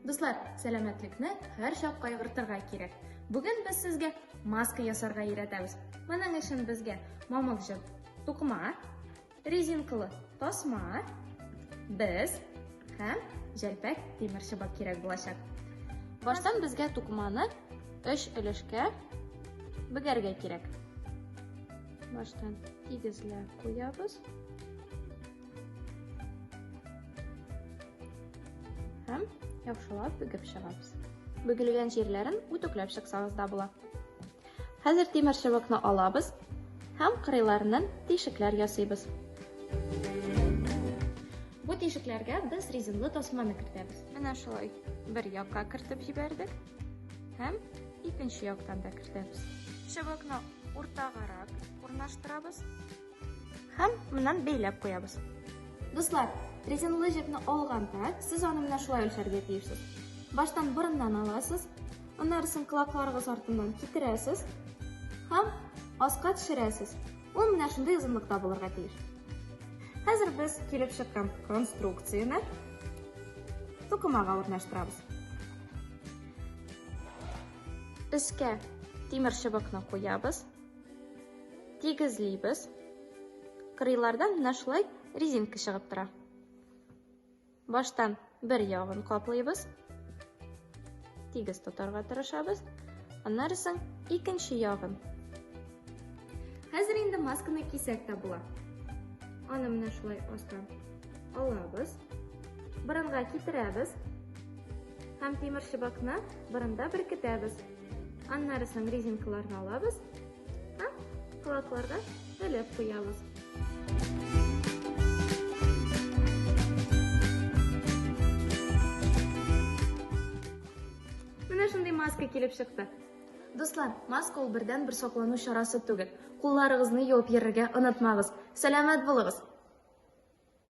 Дуслар, сәламәтлекне һәрчак кайгыртырга кирәк. Бүген без сезгә маска ясарга өйрәтәбез. Моның өчен безгә мамык җеп, тукыма, резинкалы тасма, без һәм җәлпәк тимер чыбык кирәк булачак. Баштан безгә тукыманы өч өлешкә бөгәргә кирәк. Баштан тигезләп куябыз. Һәм яхшылап бөгеп чыгабыз. Бөгелгән җирләрен үтүкләп чыксагыз да була. Хәзер тимер чыбыкны алабыз һәм кырыйларыннан тишекләр ясыйбыз. Бу тишекләргә без резинлы тасманы кертәбез. Менә шулай бер якка кертеп җибәрдек һәм икенче яктан да кертәбез. Чыбыкны уртагарак урнаштырабыз. Һәм моннан бәйләп куябыз. Дуслар, резинлы җепне алганда, сез аны менә шулай үлчәргә тиешсез. Баштан борыннан аласыз, аннарысын колакларыгыз артыннан китерәсез һәм аска төшерәсез. Ул менә шундый озынлыкта булырга тиеш. Хәзер без килеп чыккан конструкцияне тукымага урнаштырабыз. Өскә тимер чыбыкны куябыз. Тигезлибез. Кырыйлардан менә шулай резинка чыгып тора. Баштан бер ягын каплыйбыз. Тигез тотарга тырышабыз. Аннары соң икенче ягын. Хәзер инде масканы кисәк тә була. Аны менә шулай астан алабыз. Борынга китерәбез. Һәм тимер чыбыкны борында беркетәбез. Аннары соң резинкаларны алабыз һәм колакларга элеп куябыз. Менә шундый маска килеп чыкты. Дуслар, маска ул бердән бер саклану чарасы түгел. Кулларыгызны юып йөрергә онытмагыз. Сәламәт булыгыз!